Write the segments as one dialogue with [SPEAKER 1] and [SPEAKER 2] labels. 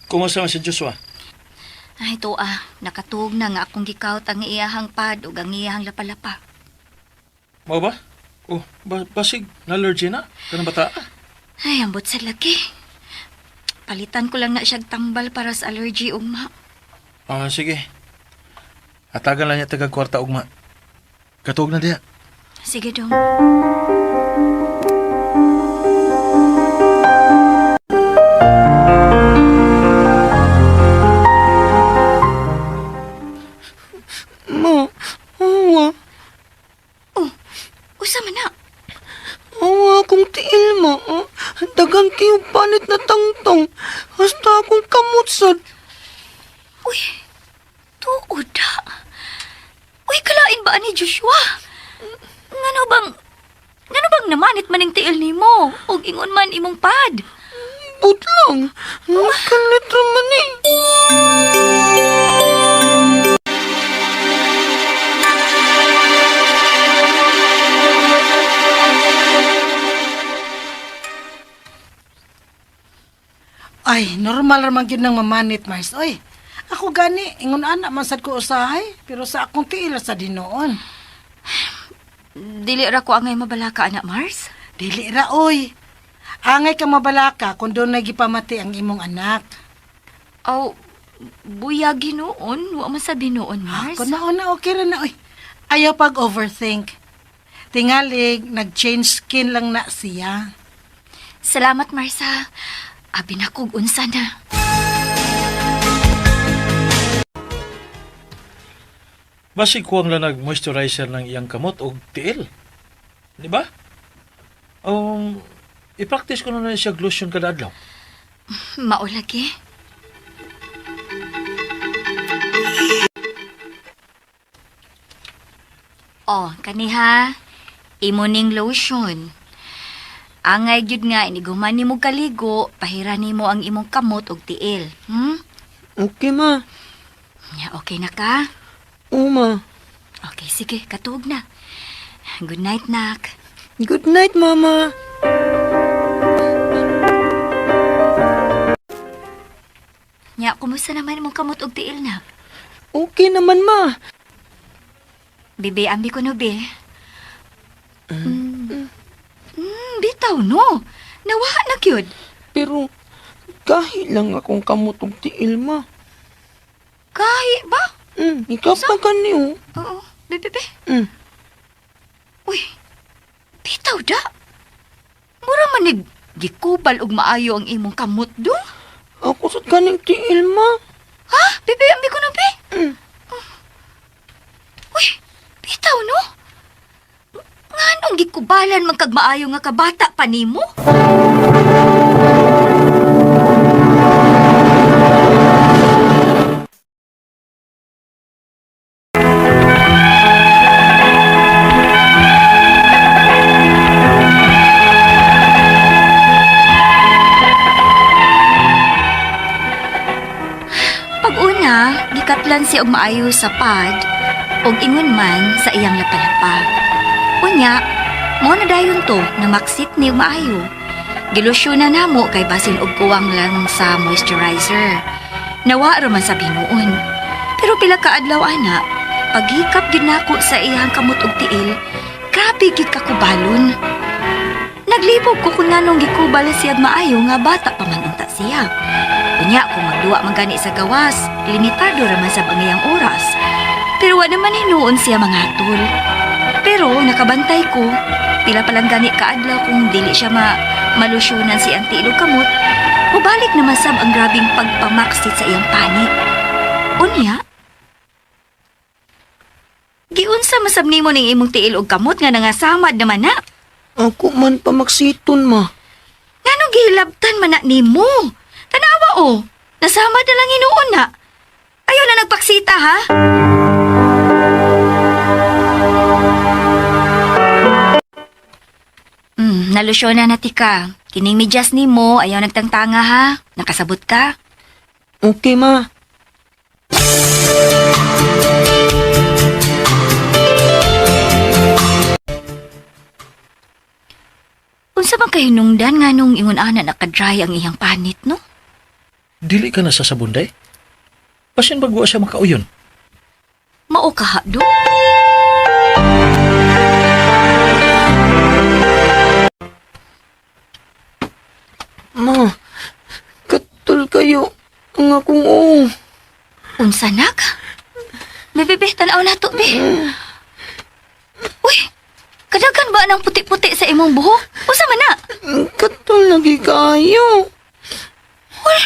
[SPEAKER 1] Kumusta man si Joshua?
[SPEAKER 2] Ay, to ah, nakatuog na nga akong gikawt ang iyahang pad ug ang iyahang lapalapa.
[SPEAKER 1] Mao ba? Oh, basig na-allergy na kanang bata.
[SPEAKER 2] Ay, ambot sa laki. Palitan ko lang na siyag tambal para sa allergy ugma.
[SPEAKER 1] Ah, sige. Atagan lang niya tagag kwarta ugma. Katuog na diha.
[SPEAKER 2] Sige dong.
[SPEAKER 3] Ma, awa.
[SPEAKER 2] Oh, usa man na.
[SPEAKER 3] Awa akong tiil, ma. Dagan kayo panit na tangtang. Hasta akong kamot sad.
[SPEAKER 2] Uy, tuod ha. Uy, kalain ba ni Joshua? Ngano bang, ngano bang namanit maning tiil nimo? Og ingon man imong pad.
[SPEAKER 3] But lang. Nakalit man eh.
[SPEAKER 4] Ay, normal ra man gyud nang mamanit, Mars. Oy, ako gani, ingon ana man sad ko usahay, pero sa akong tiil sa dinoon.
[SPEAKER 2] Dili ra ko angay mabalaka, anak Mars.
[SPEAKER 4] Dili ra oy. Angay ka mabalaka kung doon nagipamati ang imong anak.
[SPEAKER 2] Aw, buyag hinuon. Wa man sa binuon, Mars.
[SPEAKER 4] Kung nauna, okay ra na oy. Ayaw pag overthink. Tingalig, nag-change skin lang na siya.
[SPEAKER 2] Salamat, Marsa. Abi na kog unsa na.
[SPEAKER 1] Basig kuwang lang nag-moisturizer ng iyang kamot og tiil. Di ba? I-practice ko na na siya lotion kada adlaw.
[SPEAKER 2] Maulagi. Oh, kaniha. Imo ning lotion. Angay gyud nga iniguman nimo kaligo, pahira nimo ang imong kamot og tiil.
[SPEAKER 3] Okay, ma.
[SPEAKER 2] Nya, okay na ka?
[SPEAKER 3] Oo, ma.
[SPEAKER 2] Okay, sige, katuog na. Good night, nak.
[SPEAKER 3] Good night, mama.
[SPEAKER 2] Nya, kumusta naman imong kamot og tiil, nak?
[SPEAKER 3] Okay naman, ma.
[SPEAKER 2] Bibi, ambi ko no, be. Bitaw, no. Nawa na gyud.
[SPEAKER 3] Pero, kahit lang akong kamot og tiil, ma.
[SPEAKER 2] Kahi ba?
[SPEAKER 3] Ikaw pa kani, oh.
[SPEAKER 2] Oo, bebe, be.
[SPEAKER 3] Mm.
[SPEAKER 2] Uy, bitaw da. Mura manig gikubal og maayo ang imong kamot do.
[SPEAKER 3] Ako sa kaning tiil, ma.
[SPEAKER 2] Ha? Bebe, ambi ko no, be.
[SPEAKER 3] Mm.
[SPEAKER 2] Uy, bitaw no. Nganong gikubalan man kag maayo nga kabata pa nimo? Pag-una, gikatlan siya og maayo sa pad og ingon man sa iyang lapalapa. Unya, mo na dayon to na maksit ni og maayo. Gilusyon na namo kay basin og kuwang lang sa moisturizer. Nawa ra man sa binuon. Pero pila ka adlaw ana, paghikap gid nako sa iyang kamot og tiil, grabe gid kakubalon. Naglibog ko kung nganong gikubal siya maayo nga bata pa man unta siya. Unya, kung magduwa man gani sa gawas, limitado ra man sa iyang oras. Pero wa naman hinuon siya mangatol. Pero nakabantay ko, pila pa lang gani kaadlaw kung dili siya malusyonan si ang tiil og kamot, mubalik naman sab ang grabing pagpamaksit sa iyang panit. Unya, giunsa masab nimo ning imong tiil og kamot nga nangasamad naman na.
[SPEAKER 3] Ako man pamaksiton, ma.
[SPEAKER 2] Nganong gihilabtan man na nimo? Tanawa o, nasamad na lang hinuon na. Ayaw na nagpaksita ha? Nalusyon na tika. Kining medyas nimo, ayaw nagtangtanga ha. Nakasabot ka?
[SPEAKER 3] Okay, ma.
[SPEAKER 2] Unsa man kahinungdan nga nung ingon ana nakadry ang iyang panit, no?
[SPEAKER 1] Dili ka na sa sabon, day. Basin bagwa siya makauyon.
[SPEAKER 2] Mao ka ha, do?
[SPEAKER 3] Ma, katul kayo ang akong oo.
[SPEAKER 2] Unsa nak? Bebe, be, tanaw na to, be. Uy, kadagan ba ng puti-puti sa imong buhok? Unsa man na?
[SPEAKER 3] Katul lagi kayo.
[SPEAKER 2] Uy,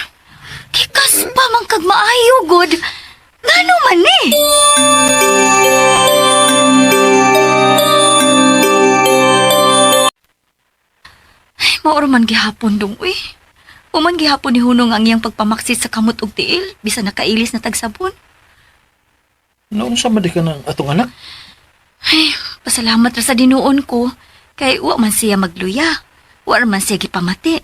[SPEAKER 2] kikas pa man kag maayo, god. Ngano man ni? Ay, mauro man gihapon dong, uy. Uman gihapon ni Hunong ang iyang pagpamaksit sa kamot og tiil, bisan nakailis na tagsabon.
[SPEAKER 1] Naunsa man di ka ng atong anak?
[SPEAKER 2] Ay, pasalamat ra sa dinuon ko. Kay wa man siya magluya. Wa ra man siya gipamati.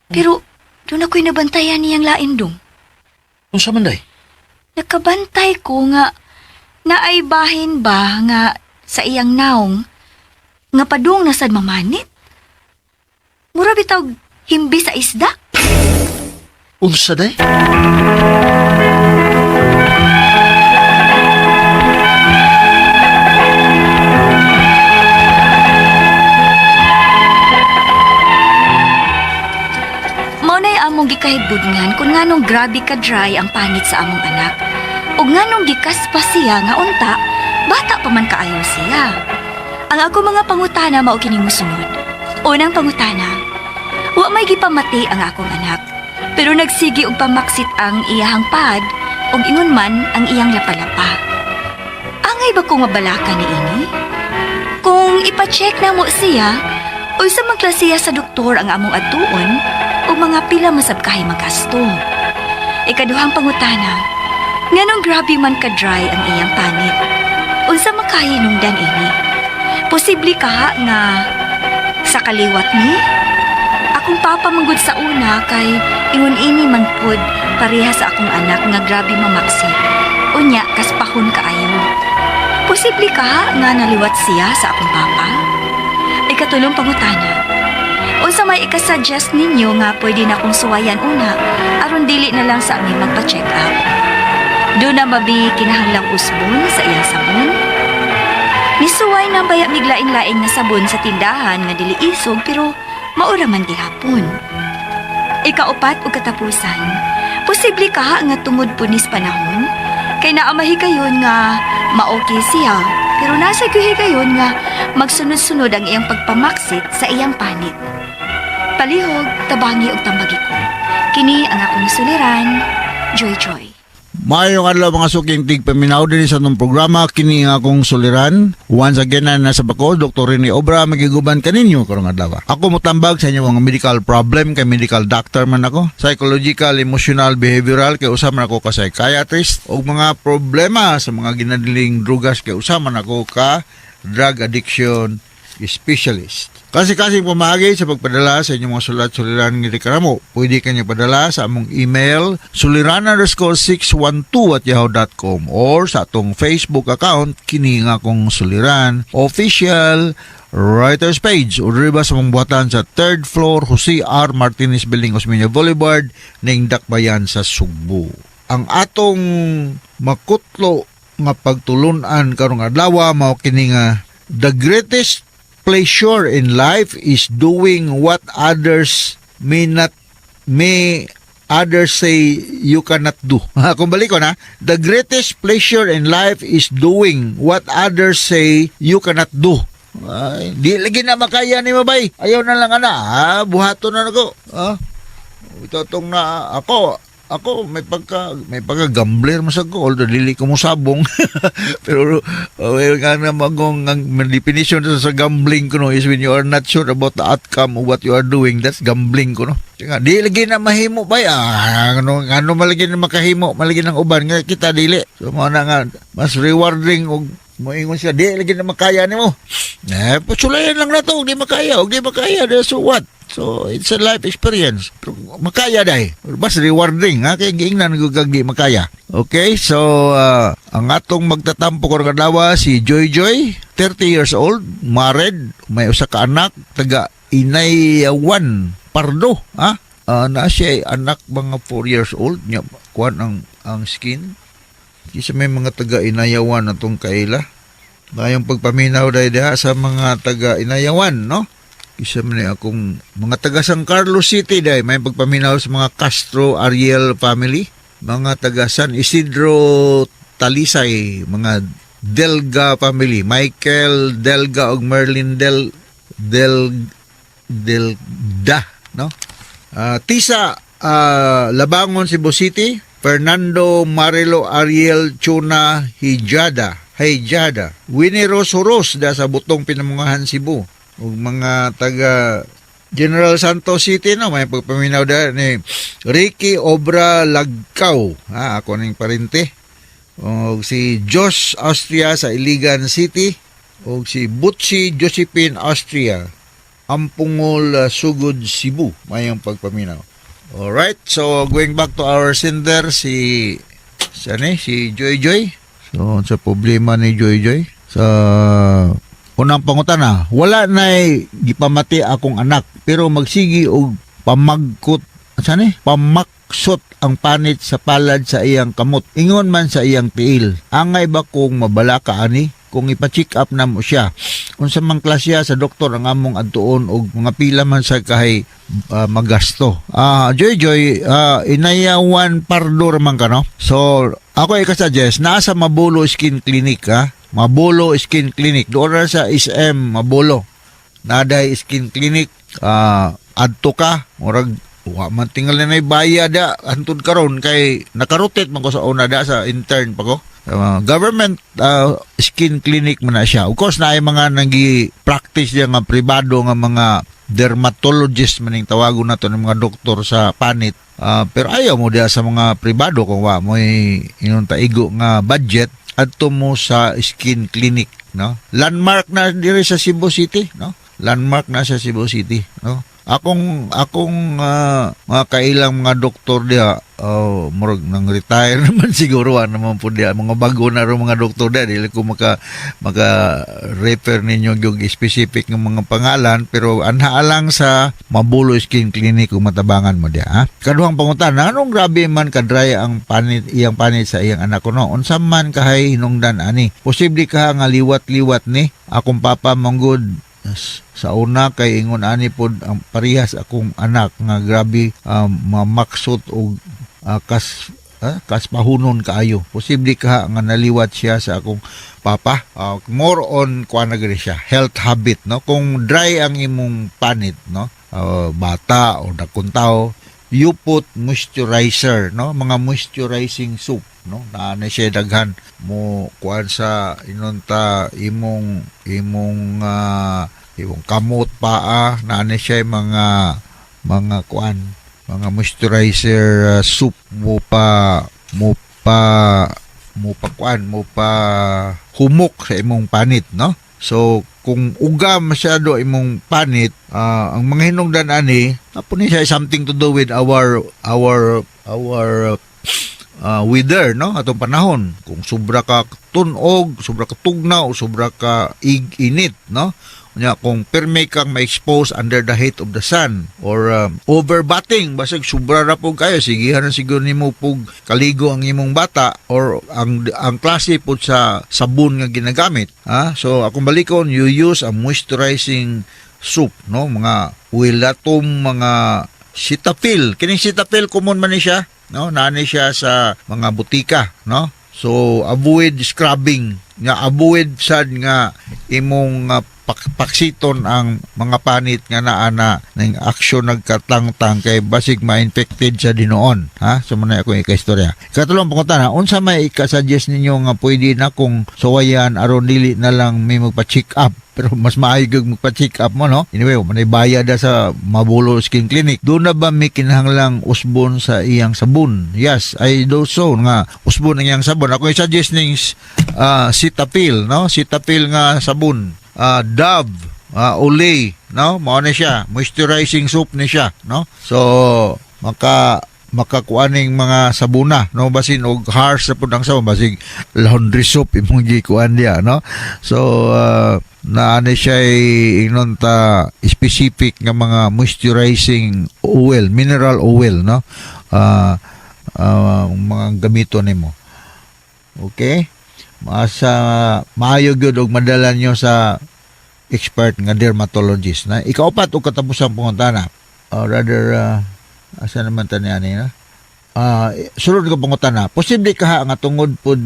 [SPEAKER 2] Pero doon ako'y nabantayan niyang lain dong.
[SPEAKER 1] Unsa man day?
[SPEAKER 2] Nakabantay ko nga naay bahin ba nga sa iyang naong nga padung na sad mamanit. Mura bitaw himbi sa isda.
[SPEAKER 1] Unsa day?
[SPEAKER 2] Mao na'y among gikahibudngan kung nganong grabe ka dry ang panit sa among anak. Ug nganong gikaspa siya nga unta, bata pa man kaayo siya. Ang ako mga pangutana mao kini mosunod. Unang pangutana, wa may gipamati ang akong anak. Pero nagsigi og pamaksit ang iyahang pad ug ingon man ang iyang lapalapa. Angay ba kong mabalaka ni ini? Kung ipa-check na mo siya, o sa magklasiya sa doktor ang among adtuon, o mga pila masabkahay magasto. Ikaduhang pangutana, nganong grabe man ka-dry ang iyang panit. Unsa makahinungdan ini? Posible ka nga sa kaliwat ni? Akong papa manggod sa una kay ingon ini man pod pareha sa akong anak nga grabe mamaksit. Unya kaspahon kaayo. Posible ka nga naliwat siya sa akong papa? Ikatulong pangutana. Unsa may ikasuggest ninyo nga pwede na kong suwayan una aron dili na lang sa amin magpa-check up. Do na mabi kinahanglang usbon sa iyang sabon? Misuway na baya miglain-lain nga sabon sa tindahan nga dili isog pero maura man gihapon. Ikaupat o katapusan, posible ka nga tungod po nis panahon, kay naamahi kayon nga maokay siya, pero nasa kayon nga magsunod-sunod ang iyang pagpamaksit sa iyang panit. Palihog, tabangi og tambagi ko. Kini ang akong suliran, Joy Joy.
[SPEAKER 5] Maayong adlaw mga suking tigpaminaw din sa atong programa kini nga akong suliran. Once again na nasa bako Dr. Rene Obra magiguban kaninyo karong adlaw. Ako motambag sa inyo mga medical problem kay medical doctor man ako. Psychological, emotional, behavioral kay usa man ako ka psychiatrist ug mga problema sa mga ginadiling drugas kay usa man ako ka drug addiction specialist. Kasi pamaagi sa pagpadala sa inyong mga sulat suliran nga reklamo. Pwede kanyo padala sa among email suliran_612@yahoo.com or sa atong Facebook account kini nga akong suliran official writers page o diri ba sa mong buhatan sa third floor Jose R. Martinez Building, Osmeña Boulevard, ning Dakbayan sa Sugbo. Ang atong makutlo nga pagtulunan karong adlaw mao kini nga the greatest pleasure in life is doing what others may not may others say you cannot do. Kung balik ko na, the greatest pleasure in life is doing what others say you cannot do. Ay, di lagi na makaya ni mabay. Ayaw na lang ana. Ah, buhaton na nako. Ah, ito tong na ako ako may pagka gambler masag ko, although dili ko mosabong pero well, nga naman kung ang definition sa gambling ko no is when you are not sure about the outcome of what you are doing, that's gambling ko no. Nga, di lagi na mahimo ba, ah, ano ano malagi na makahimo malagi ng uban nga kita dili, so mao na nga mas rewarding og moingon siya di lagi na makaya nimo, eh pusulayan lang na to, di makaya og di makaya, so what? So, it's a life experience. Pero makaya dai. Mas rewarding, ha? Kaya giingnan ko kag di makaya. Okay, so, ang atong magtatampo karong adlaw si Joy Joy, 30 years old, married, may usa ka anak, taga Inayawan, Pardo, ha? Na siya ay anak, mga 4 years old nya, kuan ang skin. Kisa may mga taga Inayawan atong kaila. Mayong pagpaminaw dahil diha sa mga taga Inayawan, no? Isa man ni akong mga taga San Carlos City dahil may pagpaminaw sa mga Castro Ariel family, mga taga San Isidro Talisay, mga Delga family, Michael Delga ug Merlin Del Del Delda, no? Tisa Labangon, Cebu City, Fernando Marilo Ariel Chuna Hijada, Hijada, Winnie Rose Horos da sa Butong Pinamungahan, Cebu. Ug mga taga General Santos City, no, may pagpaminaw da ni Ricky Obra Lagkaw, ha, ako ning parente. Og si Josh Austria sa Iligan City og si Butsi Josephine Austria, Ampungol, Sugod, Cebu, mayong pagpaminaw. Alright, so going back to our sender, si ano eh, si Joy Joy. So sa problema ni Joy Joy sa unang pangutana, wala na gipamati akong anak pero magsigi og pamagkot saan eh? Pamaksot ang panit sa palad sa iyang kamot. Ingon man sa iyang tiil. Angay ba kung mabalaka ani? Kung ipa-check up na mo siya. Unsa man klasya sa doktor ang among adtuon og mga pila man sa kahay magasto. Joy Joy, Inayawan Pardo man ka, no? So, ako ika-suggest, naa sa Mabolo Skin Clinic, ha? Mabolo Skin Clinic. Doon na sa SM Mabolo. Naday Skin Clinic, adto ka, murag wa man tingal na bayad da antud karon kay nakarotate man ko sa una da sa intern pa ko. Government skin clinic man na siya. Of course, naay mga nagi practice diya nga pribado nga mga dermatologist maning tawagon nato ng mga doktor sa panit. Pero ayaw mo diya sa mga pribado kung wa mo'y inyong taigo nga budget, adto mo sa skin clinic, no? Landmark na diri sa Cebu City, no? Landmark na sa Cebu City, no? Akong mga kailang mga doktor diha, oh, murag nang retire naman siguro, naman po diha mga bago na ro mga doktor diha. Dili ko maka refer ninyo yung specific ng mga pangalan, pero anha lang sa Mabulo Skin Clinic kung matabangan mo diha, ha? Kaduhang pangutana, anong grabe man ka-dry ang panit, iyang panit sa iyang anak ko, no? Unsa man kahay hinungdan ani? Posible ka nga liwat-liwat ni akong papa manggod sa una kay ingon ani pod ang parehas akong anak nga grabe mamaksot og kaspahunon kaayo. Posible ka nga naliwat siya sa akong papa. More on kuan na gani siya, health habit, no? Kung dry ang imong panit, no, bata o dakong tao, you put moisturizer, no? Mga moisturizing soap, no? Naa na siya daghan mo kuan sa inunta imong kamot, paa, naa na siya mga kuan, mga moisturizer soap mo pa kuan, mo pa humok sa imong panit, no? So kung uga masyado imong panit, ang mga hinungdan ani apo ni siya something to do with our weather, no? Atong panahon, kung sobra ka tunog, sobra ka tugnaw, sobra ka ig-init, no? Unya kung pirmi kang ma-expose under the heat of the sun or overbathing, basig sobra ra pug kayo, sigihan na siguro nimo pug kaligo ang imong bata or ang klase pud sa sabon nga ginagamit, ha? So akong balikon, you use a moisturizing soap, no? Mga Oilatum, mga Cetaphil. Kining Cetaphil, common man ni siya, no? Naa ni siya sa mga butika, no? So avoid scrubbing nga, avoid sad nga imong paksiton ang mga panit nga naa na ning aksyon nagkatangtang kay basig ma-infected sa dinoon, ha? So mao na ako ika-istorya. Katulong pangutana, unsa may ika-suggest ninyo nga pwede na kung suwayan aron dili na lang may magpa-check up? Pero mas maayo gyud magpa-check up mo, no? Anyway, manay bayad na sa Mabulo Skin Clinic. Doon na ba may kinahanglang usbon sa iyang sabon? Yes, I do so nga usbon ang iyang sabon. Ako i-suggest ning Cetaphil, no? Cetaphil nga sabon. Dove, Olay, no? Mao na siya, moisturizing soap ni siya, no? So makakuaning mga sabuna, no? Basin og harsh na pud ang sabon, basig laundry soap imong gikuan diya, no? So Na ano siya ingnon ta specific nga mga moisturizing oil, mineral oil, no? Mga gamito nimo. Okay? Maasa maayo gyud og madala nyo sa expert nga dermatologist na. Ikaupat og katapusang pangutana. Or rather, asa naman ta niya na? Sunod ko pangutana. Posible kaha nga tungod pod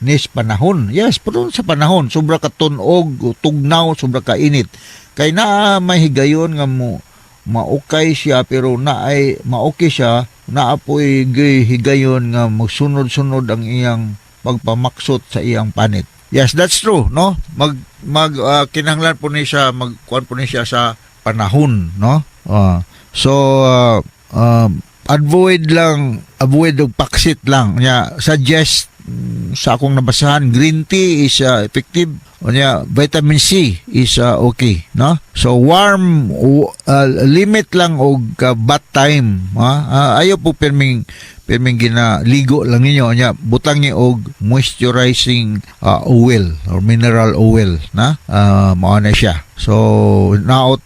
[SPEAKER 5] nis panahon? Yes, pero sa panahon, sobra ka tunog, tugnaw, sobra ka init. Kay naa may higayon nga mo maukay siya, pero naay maokay siya, naa poy higayon nga magsunod-sunod ang iyang pagpamaksot sa iyang panit. Yes, that's true, no? Mag mag kinahanglan po ni siya, magkuan po ni siya sa panahon, no? So avoid lang, avoid og paksit lang. Nya suggest sa akong nabasahan, green tea is effective. Unya vitamin C is okay, no? So warm, limit lang og bath time, ha? Ayaw po pirming pirming ginaligo lang ninyo. Nya butang ni og moisturizing oil or mineral oil na mao na siya. So naot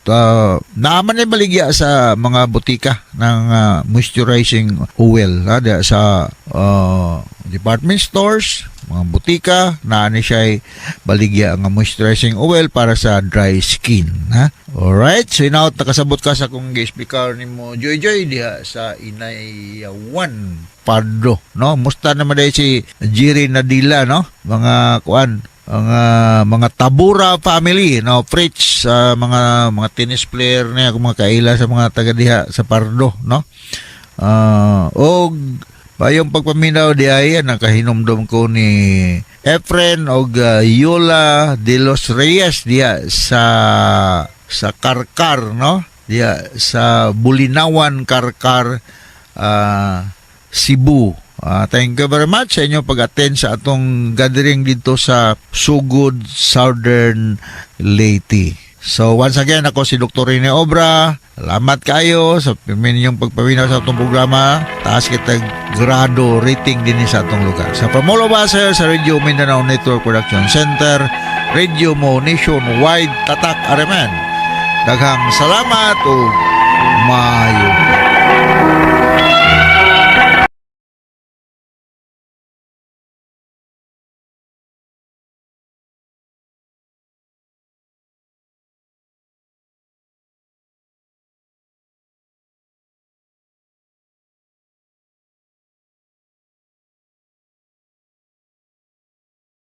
[SPEAKER 5] naaman ni baligya sa mga botika ng moisturizing oil ha, sa department stores, mga botika, naa ni siya baligya nga moisturizing oil para sa dry skin, ha. Alright, so inaot nakasabot ka sa akong gi-explicar nimo, Joy Joy, diha sa Inayawan Pardo, no? Musta naman dahil si Jiri Nadila, no? Mga kuan, mga Tabura family, no? Fritz, sa mga tennis player niya, kung mga kaila sa mga taga diha sa Pardo, no? Og payong pagpaminaw di ay nakahinumdom ko ni Efren og Yola de los Reyes diha sa Karkar, no? Diha sa Bulinawan, Karkar, Cebu. Thank you very much sa inyong pag-attend sa atong gathering dito sa Sugod, Southern Leyte. So once again, ako si Dr. Rene Obra. Salamat kayo sa inyong pagpaminaw sa atong programa. Taas kita grado rating din sa atong lugar. Sa from all of us here sa Radio Mindanao Network Production Center, Radio Mo Nationwide, Tatak Areman. Daghang salamat ug maayo.